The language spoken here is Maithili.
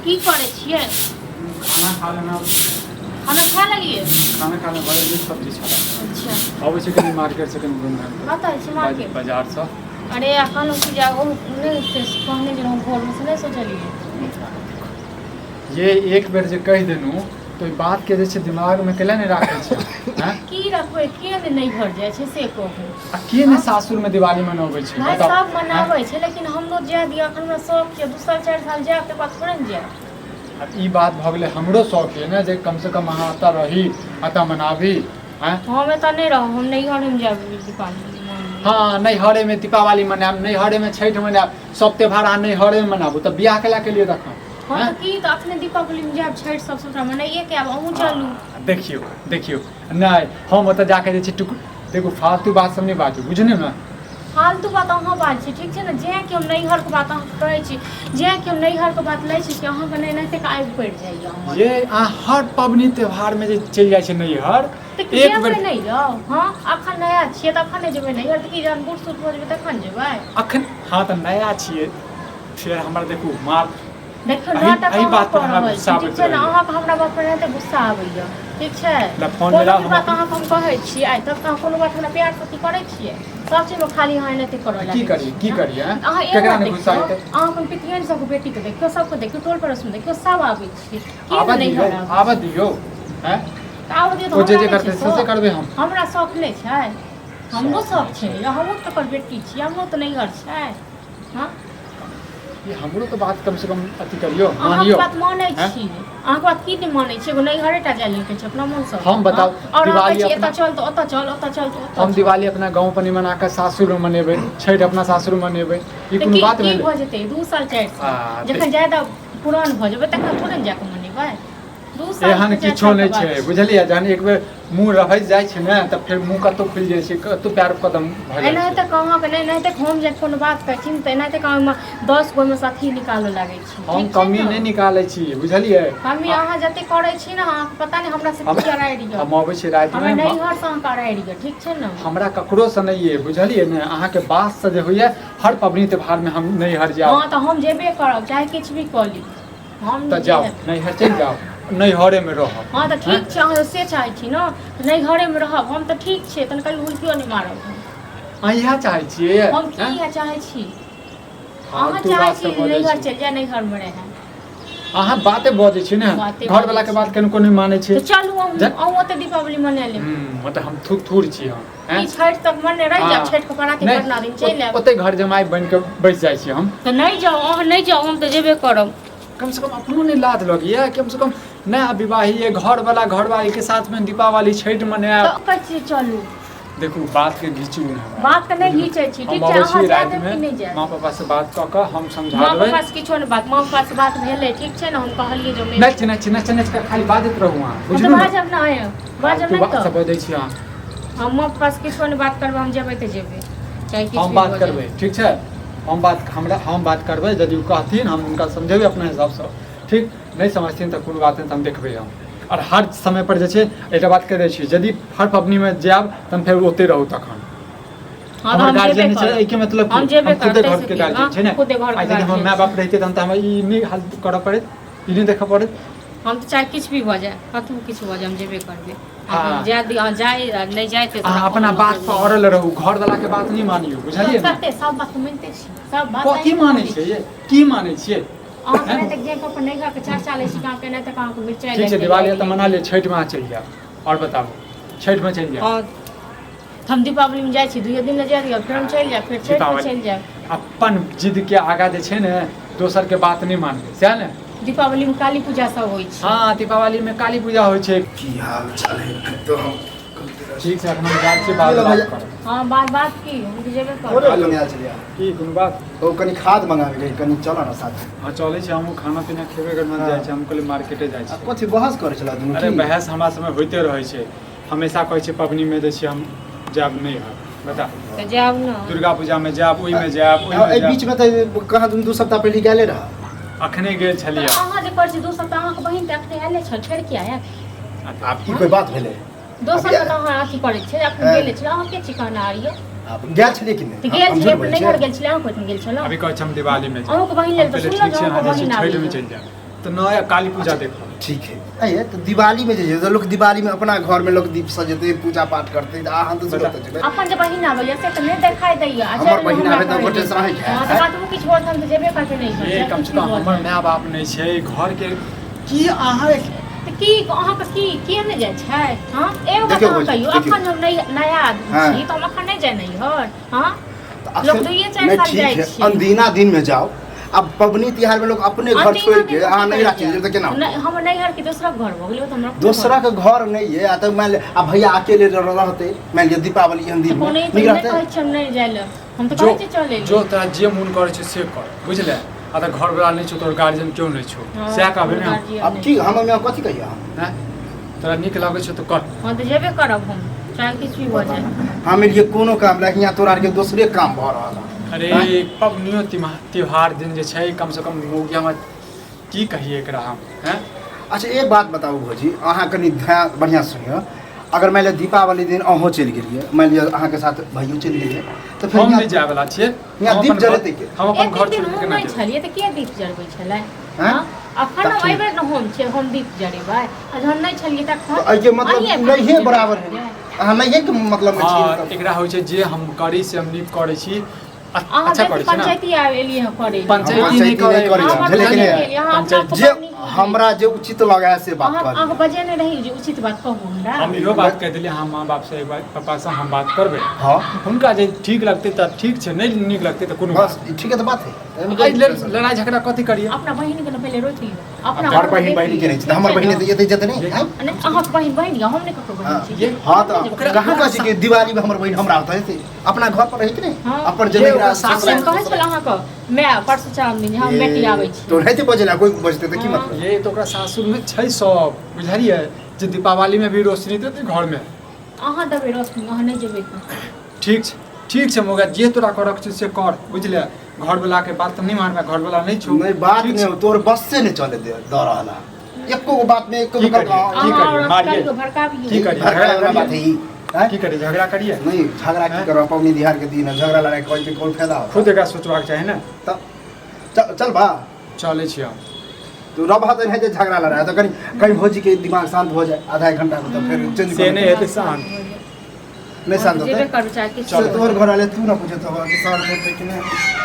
की करै छियै? खाना खा लेना। खाना खा लेलियै? खाना खा लेना, बड़ा नीक सब्जी छलै। अच्छा। अबै छै कनि मार्केट से, कनि घुमि घामि कऽ। कतऽ छै मार्केट? बाजारसँ। अरे कहलहुँ कि जे ओ नहि से कहने जे रहौं भोरमे, से नहि सोचलियै। ये एक बेर जे कहि देलहुँ तऽ ओहि बातके जे छै दिमागमे कैला नहि राखै छै, आँय? की रखबै? के ने नैहर जाइ छै से कहू। आ के ने सासुरमे दिवाली मनबै छै? भाय बताउ। सब मनाबै छै, लेकिन हमरो जाय दिअ, एखन हमरा शौक छै। 2 साल 4 साल जायब, तकर बाद थोड़े ने जायब। आब ई बात भऽ गेलै, हमरो शौक यऽ ने जे कमसँ कम अहाँ एतऽ रही, एतऽ मनाबी, आँय? हम एतऽ नहि रहब, हम नैहरमे जायब दीपावली मनाबै। हँ, नैहरेमे दीपावली मनायब, नैहरेमे छठि मनायब, सब त्यौहार अहाँ नैहरेमे मनाबू, तऽ बियाह केला केलियै तखन? हँ तऽ की, तऽ अखने दीपावलीमे जायब, छठि सब सबटा मनाइए के आयब, अहूँ चलू। देखियौ देखियौ, नहि, हम ओतऽ जाके जे छै टुकुर, देखू, फालतू बात सब नहि बाजू, बुझलियै ने? फालतू बात अहाँ बाजै छी, ठीक छै ने? जेँ कि हम नैहरके बात अहाँके कहै छी, जेँ कि हम नैहरके बात लै छी कि अहाँके नहि एनाहिते आगि पड़ि जाइए हमर। ये अहाँ हर पबनी त्योहारमे जे चलि जाइ छै नैहर। तऽ एक जेबै बेर नहि यौ? हँ, अखन नया छियै तऽ अखन नहि जेबै नैहर, तऽ की जहन बूढ़ सूढ़ भऽ जेबै तखन जेबै? अखन हँ तऽ नया छियै, फेर हमरा देखू मार। देखियौ, एहि नाटक एहि अहाँ बात पर कऽ हमरा रहल गुस्सा छी, ठीक आबैत छै ने? रहैए। अहाँके हमरा बात पर एनाहिते गुस्सा आबैए, ठीक छै? ला फोन कोनो मिलाउ भी हम बात अपन। अहाँके हम कहै छी आइ तक, तऽ अहाँ कोनो बात हमरा प्यारसँ अथी करै छियै? सब चीजमे खाली अहाँ एनाहिते करऽ की लागै करियै? छी। की करियै, आँय? अहाँ एगो केकरा बात नहि गुस्सा देखियौ, एतै? अहाँ अपन पितियन सबके बेटीके देखियौ, सबके देखियौ, टोल पड़ोसमे देखियौ, सब आबै छियै, के आबऽ नहि दियौ। नैहर आबै? आबऽ दियौ, आँय? तऽ आबऽ दियौ तऽ ओ जे हमरा जे नहि करतै छै से से शौक? करबै हम। हमरा शौक नहि छै? हमरो शौक शौक नहि छै। छै। हमहूँ तऽ ओकर बेटी छियै, हमरो तऽ नैहर छै। हँ। ई हमरो तऽ बात कमसँ कम अथी करियौ। अहाँके मानियौ। बात मानै आँय? छी, अहाँके बात की नहि मानै छी? एगो नैहरे टा जाय लेल कहै छी अपना मोनसँ। हम बताउ, आओर अहाँ कहै दिवाली छी अपना एतऽ चल तऽ ओतऽ चल, ओतऽ चल तऽ ओतऽ हम चल। दिवाली अपना गाँव पर नहि मना कऽ सासुरमे मनेबै, छठि अपना सासुरमे मनेबै, ई तऽ कोनो की बात की भेलै? भऽ जेतै 2 साल 4 आ साल जखन ज्यादा पुरान भऽ जेबै तखन थोड़े ने जाकऽ मनेबै? 2 साल एहन के 4 किछो साल के नहि बात छै, बुझलियै? जहन एक बेर मुँह रभसि जाइ छै ने तऽ फेर मुँह कतहु खुलि जाइ छै, कतहु पैर कदम भऽ जाइ छै। एनाहिते अहाँके नहि, एनाहिते हम जे कोनो बात कहै छी ने तऽ एनाहिते ओहिमे 10 गो ओहिमे से अथी निकालऽ लागै छी। हम ठीक छै कमी ने? नहि निकालै छी, बुझलियै? कमी अहाँ जते करै छी ने, अहाँके पता नहि हमरा से की अरारि यऽ। हम अबै छी रातिमे। हमरा नैहरसँ अहाँके अरारि यऽ, ठीक छै ने? हमरा ककरोसँ नहि अइ, बुझलियै ने? अहाँके बातसँ जे होइए हर पबनी त्योहारमे हम नैहर जायब। हँ तऽ हम जेबे करब, चाहे किछु भी कऽ ली हम। तऽ जाउ, नैहर चलि जाउ, नैहरेमे रहब। हँ तऽ ठीक छै, अहाँ से चाहै छी ने तऽ नैहरेमे रहब हम, तऽ ठीक छै, तहन कभी हुलकियो नहि मारब हम। अहाँ इएह चाहै छियै? हम की आँय? इएह चाहै छी? अहाँ फालतू चाहै बात छी सब बजै नैहर छी। चलि जाय, नैहरमे रहए। अहाँ बाते बजै छी ने। बाते घरवला बजै के छी। बात कनिको नहि मानै छी। तऽ चलू अहूँ जा- अहूँ ओतऽ दीपावली मना लेब। मतलब हम थूर थूर छी हम, ई छठि तक मने रहि जायब, छठि के पराती नहि, परना दिन चलि आयब। ओते घर जमाइ बनि कऽ बैस जाइ छी हम। तऽ नहि जाउ अहाँ, नहि जाउ, हम तऽ जेबे करब। कम से कम अपनो नहि लाज लगैया? कम से कम नया विवाही है, घरवाला घरवाली के साथ में दीपावली छठि मनायब। तऽ कहै छी चलू। देखू, बात के घीचू नहि हमरा। बात के नहि घीचै छी, हम ठीक छै? अबै अहाँ छी जाय रातिमे, देब कि नहि जायब? माँ पापा से बात कऽ कऽ हम समझा माँ देबै। पापा से किछो नहि बात, माँ पापा से बात भेलै, ठीक छै ने? हम कहलियै जे हम नच नच नच नच कऽ खाली बाजैत रहू अहाँ। हम तऽ बुझलू ने? बाजब नहि, बाजब फालतू नहि बात तऽ सब बजै छी अहाँ। हम माँ पापा से किछो नहि बात करबै, हम जेबै तऽ जेबै, चाहे किछु हम भी बात भऽ जाय। करबै, ठीक छै? हम बात हमरा हम बात करबै, यदि ओ कहथिन हम हुनका समझेबै अपना हिसाबसँ, ठीक? नहि समझथिन तऽ कोनो बात नहि, तऽ हम देखबै हम। आओर हर समय पर जे छै एकटा बात कहि दै छी, यदि हर पबनीमे जायब तऽ फेर ओतहि रहू तखन। हँ तऽ हमर हम गार्जियन जेबे छै, करब। एहिके मतलब हम की जेबे हम खुदे करब, घरके ताहिसँ की? गार्जियन छै ने? खुदे घरके आइ यदि हमर गार्जियन माय बाप रहितै तहन तऽ हमरा ई नहि हाल करऽ पड़ैत, ई नहि देखऽ पड़ैत। हम तऽ चाहे किछु भी भऽ जाय, कतहु किछु भऽ जाय, हम जेबे करबै। हँ। जाय दिअ, अहाँ जाय आ नहि जाय तऽ अहाँ अपना बात पर अड़ल रहू, घरवला के बात नहि मानियौ, बुझलियै ने? कते सब बात मानिते छी, सब बात कथी अहीं मानै मानै छियै ये? की मानै छियै? अहाँ केना तक जे अपन नैहरके चर्चा लै छी, अहाँके नहि तक अहाँके मिरचाइ ठीक छै, लागि गेल, दिवाली आगि तऽ लागि मना गेल। लिअ, छठिमे अहाँ चलि जायब। आओर बताबू, छठिमे चलि जायब? हँ, हम दीपावलीमे जाइ छी, दुइये दिन लए जाय दिअ, फेर हम चलि जायब, फेर छठिमे दीपावली चलि जायब। अपन जिदके आगाँ जे छै ने दोसरके बात नहि मानबै, सएह ने? दीपावलीमे काली पूजा सब होइ छै। हँ, दीपावलीमे काली पूजा होइ छै। की हाल चाल है तो हम ठीक छै, अखन हम जाइ छी, बाद की बात भैया? करब। हँ, बात बात की, हम तऽ जेबे करब। बोलो कनि आयल छलियै। की कोनो बात? ओ कनि खाद मंगाबे रही, कनि चलऽ ने साथ। हँ, चलै छी, हमहूँ खाना पीना खेबे करब। हँ। जाइ छी, हम कहलियै मार्केटे जाइ आ छी। कथी बहस करै छला दुनू? अरे की बहस हमरा सबमे होइते रहै छै हमेशा। कहै छै पबनीमे जे छै हम जायब नहि हर, बता। तऽ जायब ने। दुर्गा पूजामे जायब, ओहिमे जायब, ओहिमे एहि जायब। बीचमे तऽ कहाँ 2 सप्ताह पहिले गेले रह। अखने गेल तऽ छलियै। अहाँ जे करै छी 2 सप्ताह, अहाँके बहिन तऽ अखने आयले छल, फेर किया आयत? आब ई कोइ बात भेलै? दोसर के तऽ अहाँ अथी करै छियै, अखन हँ। गेले छलै, अहाँ के छी कहनार यौ? आब गेल छलियै कि नहि? तऽ गेल हम छलियै, झूठ बोलै नैहर छियै? गेल छलियै, अहाँ कोइ गेल छलहुँ? अभी कहै छै हम दिवालीमे जायब। अहूँके बहिन लेल हम तऽ कहलियै सुनलहुँ ठीक जे छै, अहूँके अहाँ जे छै बहिन छठिमे आबैए। चलि जायब। तऽ नहि काली पूजा देखब। ठीक है। आइए तऽ दिवाली में जे छै तऽ लोक दिवाली में अपना घर में लोक दीप सजेतै, पूजा पाठ करतै, तऽ अहाँ दोसर बता। कतऽ जेबै? अपन जे बहिन आबैया से तऽ नहि देखाई दैया। आ हमर चलि बहिन हमरा आबै तऽ कहै गोटे छै। से रहै छै। हँ, तऽ कतबो किछु होत हम तऽ जेबे करबै नहि ये चाहे कम से किछु कम भी हमर होत। माय बाप नहि छै घरके की अहाँ तऽ की अहाँके की किया नहि जाइ छै? हँ, एगो बात देखियौ अहाँ भौजी, कहियौ, देखियौ। अखन हम नहि नया आदमी हाँ। छी तऽ हम अखन नहि जाय नैहर? हँ, तऽ लोक अखन दुइये चारि नहि साल ठीक जाइ है, छै। अनदिना दिन में जाओ। अब पबनी तिहार में लोग अपने घर अनदिना छोड़ दिन के में अहाँ की नहीं करै राखी छियै? तऽ केना होतै? नहि, हमर नैहर के दोसरक घर भऽ गेलै, ओ तऽ हमरा अपने दोसरा घर। के घर नहीं है। आ तऽ मान ले आ भैया अकेले रहते, मान लिअ दीपावली एहन तऽ दिन में कोनो ई नीक तऽ नहि रहते। कहै छियै हम नहि जाइ लए, हम तऽ जो कहै छियै चलै जो लए। तोरा जे मोन करै छै से कर, बुझले? आ तऽ घरवला नहि छौ, तोहर गार्जियन केओ नहि छौ, हँ, सएह कहबै ने हम? गार्जियन अब नहि। की हम ओहिमे कथी कहियै हम? आँय? तोरा नीक लगै छौ तऽ कर। हँ, तऽ जेबे करब हम, चाहे किछु भी भऽ जाए। हम एलियै कोनो काम लायक, यहाँ तोरा आरके दोसरे काम भऽ रहल है। अरे पबनियो त्योहार दिन जे छै कम से कम मौगी हमरा की कहियै एकरा हम हैं। अच्छा एक बात बताबू भौजी, अहाँ कनि ध्यान बढ़िआँ सुनियौ। अगर मानि लिअ दीपावली दिन अहूँ चलि गेलियै, मानि लिअ अहाँके साथ भैयो चलि गेलियै, तऽ फेर हम हियाँ नहि जाय वाला छियै। हियाँ हम दीप अपन घर जरेतै के? हम अपन एक घर दिन छोड़ि हम के केना नहि जेबै? छलियै तऽ किया दीप जरबै छलै? हैं? हँ, अखन तऽ हम ठीक। एहि बेर हम छियै, हम दीप जरेबै, आ जहन नहि छलियै तखन तऽ एहिके मतलब अहीं आबि कऽ नहिये दीप जरेबै बराबर है। छलियै। अहाँ नहिये के मतलब मे छियै हँ, तब। एकरा होइ छै जे हम करी से हम नीक करै छी। अहाँ अच्छा बेसी करै छी ने? पंचायती आबि एलियै हँ करै लए। पंचायती हम नहि पंचायती करै नहि करै अहाँ छी, बड़ बुझलियै कि बजेने नहि? एलियै, अहाँ अपना पंचायत आपके जे बड़ नीक बुझै हमरा छी। जे उचित लगै है से बात अहाँ कहलियै। अहाँके बजेने रही जे उचित बात कहू हमरा। हम इहो बात कहि देलियै, हम माँ बापसँ एक बार पापासँ हम बात करबै। हँ, हुनका जे ठीक लगतै तऽ ठीक छै, नहि नीक लगतै तऽ कोनो बस बात ई ठीक है तऽ बात है। एहिमे नहि। कोई एहि लेल टेंशन लड़ाइ झगड़ा कथी करियै? अपना बहिन के ने पहिले रोकि लियौ, अपना नहि। बड़ घरमे बहिन देख बहिन के लियौ, नहि छै तऽ ठीक हमर छै बहिन ने? एतै एतै जेतै नहि ये आँय? नहि, अहाँके बहिन बहिन यऽ, हम नहि ककरो बहिन हँ छी। ये हँ, हम नहि तऽ जेबै ओकरा कहाँ ओकरा कहै छै कि दिवाली में हमर बहिन हमरा ओतऽ एतै? अपना घर पर रहै कि नहि? हँ। अपन ये जमीन ओकरा ससुराल अखन कहै छल अहाँके माय परसू चारि दिन जे हम बेटी आबै ए छी। तो नहीं बजेला, कोई बजते तऽ की हँ। मतलब? ये तऽ ओकरा सासुरमे छै सब, बुझलियै? जे दीपावलीमे भी रोशनी देतै घरमे। अहाँ देबै रोशनी, अहाँ नहि जेबै तऽ। ठीक छै, ठीक छै मौगा, जे तोरा करक छै से कर, बुझले? घरवलाके बात तऽ नहि मानबै, घरवला नहि छौ। नहीं बात ठीक नहीं छै। तोर बस से नहीं चले दे दऽ रहल है। एको गो बात नहीं, एको की गो करियै? की की अहाँ करियै? और मारियै? कहियो भड़काबियौ। की करियै? झगड़ा झगड़ा वाला बात करियै? है ई आँय? की करियै? झगड़ा करियै? नहीं झगड़ा की आँय? करब, पबनी तिहार के दिन है, झगड़ा लड़ाई करे के कोन फायदा होता? खुद एकरा सोचबाक चाही ने। तऽ चल चल बा। चलै छी हम। तू रह तऽ नहीं जे झगड़ा लड़ाई तऽ कनी कहीं भौजी के दिमाग शांत हो जाए आधा एक घंटा में, तऽ फेर चेंज से कर। नहि हेतै शांत। नहीं शांत जेबे होते करू चाहे किछु से तोहर घर वाले तू ना पूछे तो कि शांत होते कि नहीं।